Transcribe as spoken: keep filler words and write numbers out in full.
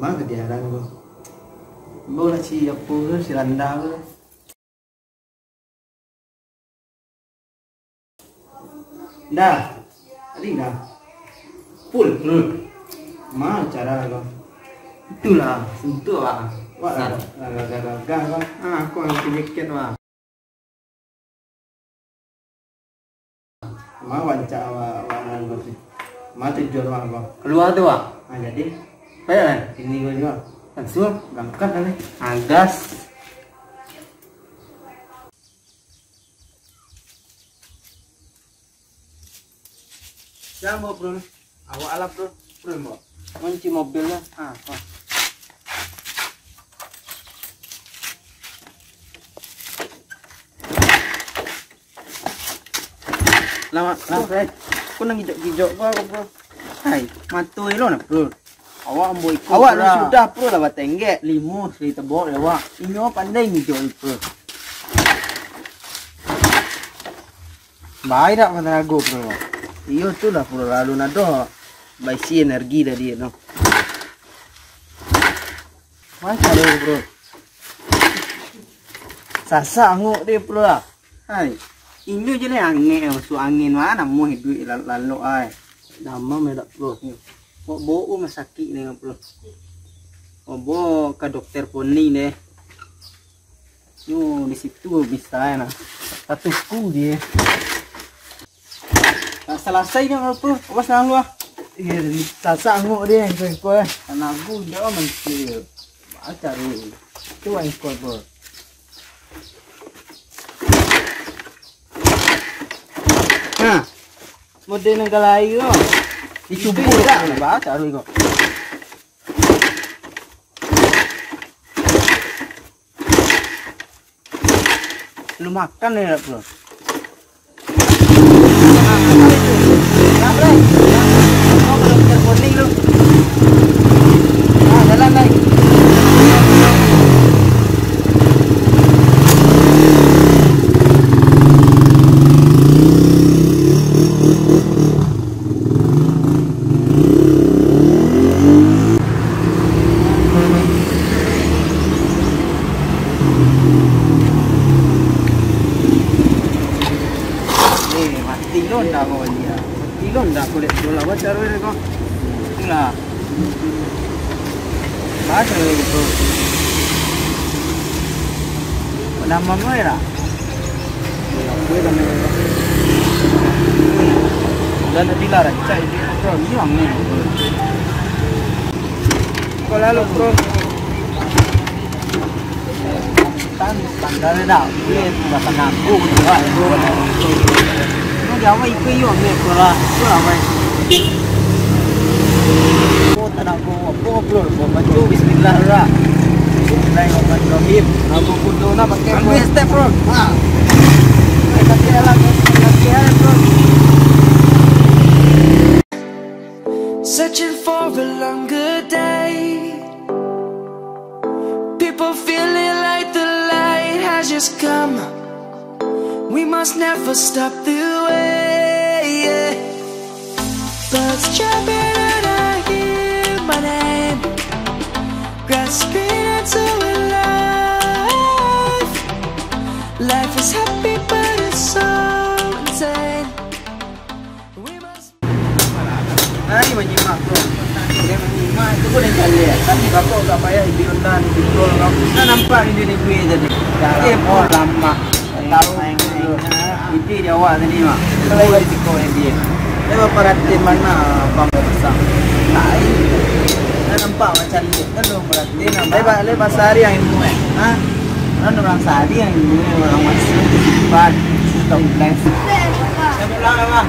Manga kadiaran ko. Ambo lah si apo ko, si Randa ko. Dah. Tadi dah. Full. Full. Ma cara ko? Itulah, suntuk lah. Wah, lah, lah, lah, lah, lah, lah, lah. Ah, aku angkat jaket, wah. Ma wancak awak, awak nan ko tu? Ma tujuan awak ko? Kalua tu, wah. Ah, jadi? Payah kan? Ini ko juo. Langsung? Gangkah kali. Ah, gas. Siang, Bro. Awak alah, Bro. Bro, Bro. Kunci mobil lah. Ah, ah. Lama, lama, Bro. Aku nang gijok-gijok ko, Bro. Hai, mato elo nah, Bro. Awak ambo iko, awak lah sudah, Bro, lah batenggek. Limo sari tebok dek awak. Inyo pandai ngijok, Bro. Baik dak, Bang Tanago, Bro? Iyo tu lah, Bro, lalu nado baisi energi dari itu. Macam tu, Bro. Sasak angok dia, Bro, lah. Hai, inyo je lah angek masuak angin, ma namuah iduik lalok ai. Damam yo dak, Bro? Kok bau rumah sakik ni, Bro? Kok bau ka dokter poni deh. Yo, di situ bisa ya nah. Tatuku dia. Tak selesai dia apa? Awas tangan lu ah. Iya, sasak angok dia, engko-engko eh. Tanago dia mancil. Macam ni. Tu engko, Bro. Nah, model nan galai tu. Dicubur tak? Baca tu kau. Lu makan ni dak, Bro? Eh, mati lo ndak ko dia. Mati lo ndak ko dek bola baca roi ko. Itulah. Baca roi ko. Pernah mamai lah. Gue kan. Dan tadi lah rancak ini. Kau hilang ni. Kau lalu, Bro. Tan, standar dah. Gue udah pernah aku juga, Bro. Ini di awal itu yuk, ambil bola. Itu lah, Bang. Oh, tak nak go, go, Bro. Go maju, bismillah, Bro. Bismillahirrahmanirrahim. Aku kudu nak pakai, Bro. Ambil step, Bro. Ha. Pakai kaki lah, pakai kaki lah, Bro. Searching for a longer day. People feeling like the light has just come. We must never stop the way, yeah. Birds chirping and I hear my name. Grass is green and so alive. Life is happy but it's so insane. We must Hai, manyimak tu. Dia manyimak tu pun yang caliak. Kan bapak agak payah video nan, video orang. Kan nampak video ni gue tadi. Dah lama. Eh, lama. Tahu main-main. Ide di awak tadi, Mak. Kalau di siko dia. Dia berperhatian mana abang dah pasang. Nah, ini. Dah nampak macam ni. Kan dia berperhatian. Dia nampak. Lepas, lepas sehari yang ilmu, eh. Ha? Kan orang sehari yang ilmu, orang masuk, simpan. Stop, guys. Saya pulang, Abang.